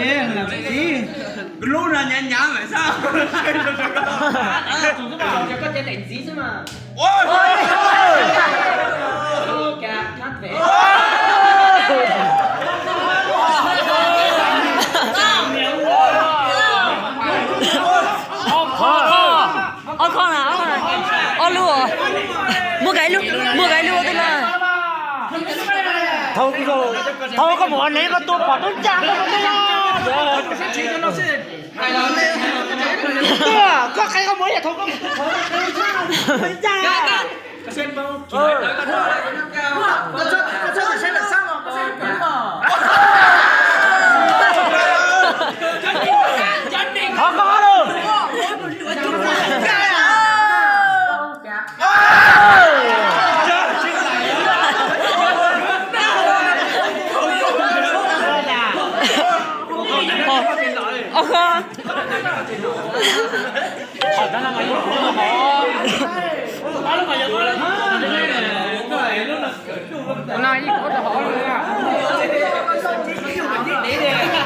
li, lam tib. Lub no nyav nyav mas sab. Tus koj mas cov koj cov daim ntxiv xwb mas. Ob kho na, ob kho na. Ob lub os. Muab kais lub, muab kais lub ua twg los. Thaum, thaum koj mus ua neeg koj tua pom tub ncaj koj ua twg los. Koj qhia koj mus ib yam thaum koj mus ua neeg ncaj. Thov koj lawm.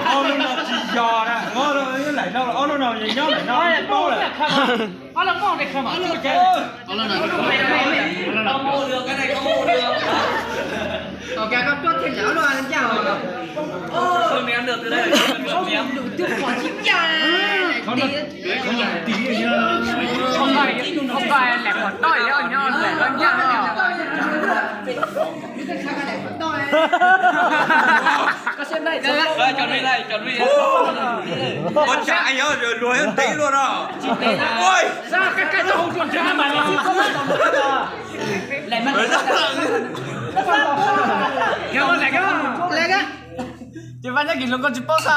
Ob lub no tsis yog na, ob lub no nyob nyob lawm no paub lawm. Ua cas yog luag yuav ntev luaj no. Ces Vaj Nyob Kis Hluas koj tsis paub xav.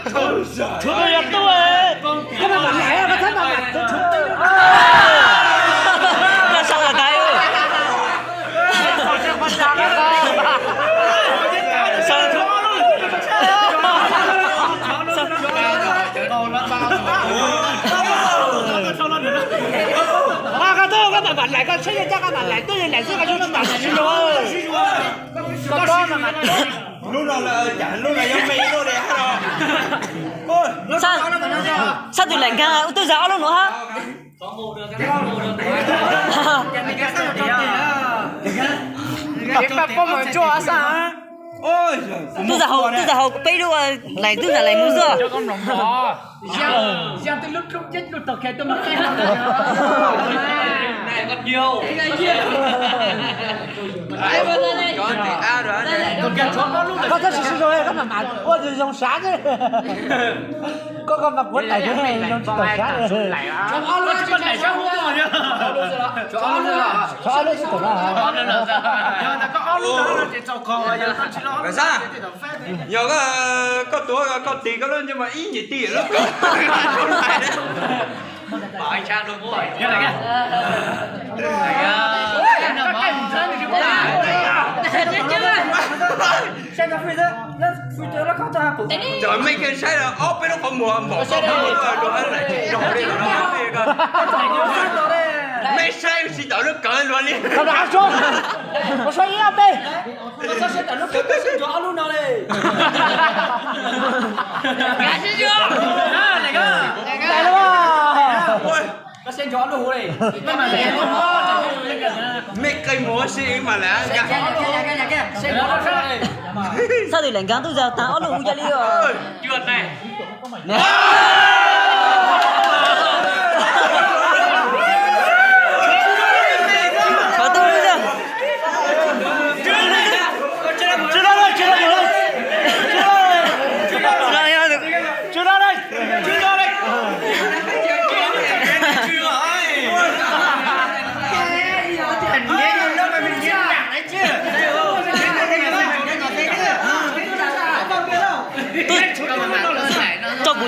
Thaum twg yog tuaj, koj mam mam lais, koj txhob mam mam, koj sau los tau. Koj tuaj koj mam mam lais, koj tsheb yeej coj koj mam lais, tuaj yeej lais xwb, koj yuav tsis mam lais tsis zoo. Koj mam mam. Lub no lawm, cas lub no yuav me luaj li hab no. Sab twg laim nkaag, twb zag ob lub nuav hab. Twb zag hauv, twb zag hauv peb lub, laim twb zag laim mus xwb. Koj txhob siv sib zoo, koj mam mam ua zoo sav xwb. Koj, koj mas kuv tais zoo tsis tau sav. Yog koj, koj tuav koj tis koj lub ntsej muag ib nyuag tis lub ko. Cov mej kheev saib ob peb lub qhov muag npaum, mej saib tsis tau lub kawg luag li. Mej qe mus ua si mas lawm. Sab twg laim nkaag twb zag taag ob lub huv ca li os.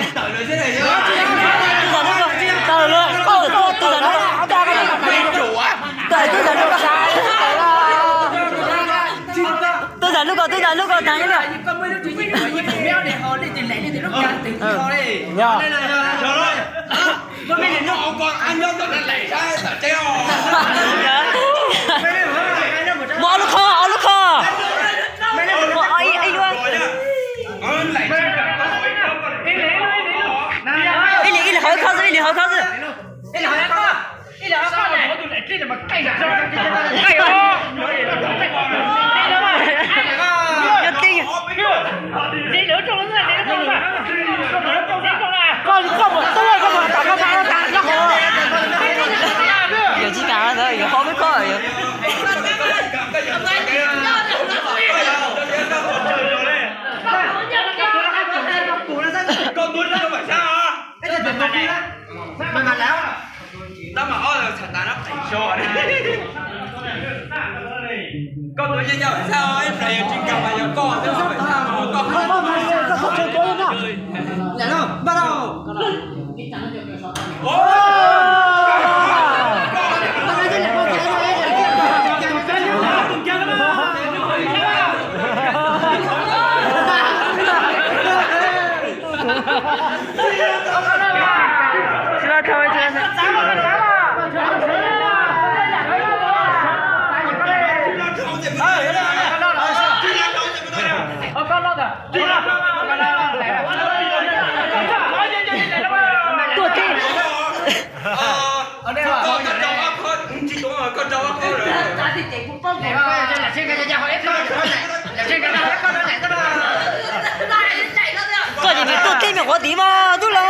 Tawm lawm, tawm lawm, tawm lawm. Tuaj zam lub ko, tuaj zam lub ko, tag li. Muaj ob lub khob, ob lub khob. Muaj ib lub. Ib li, ib li hauv khob xwb, ib li hauv khob xwb. Yog tsis tas yuav hauv lub khob. Tab mas ob txhais tas no qis so. Koj tuav nyiaj nyiaj pais xaj os, ib pliag yog tsis nkag mas yog koj xwb pais xaj mas koj. Tuaj teb. Koj ces nws tuaj teb me quav tid mas tub los.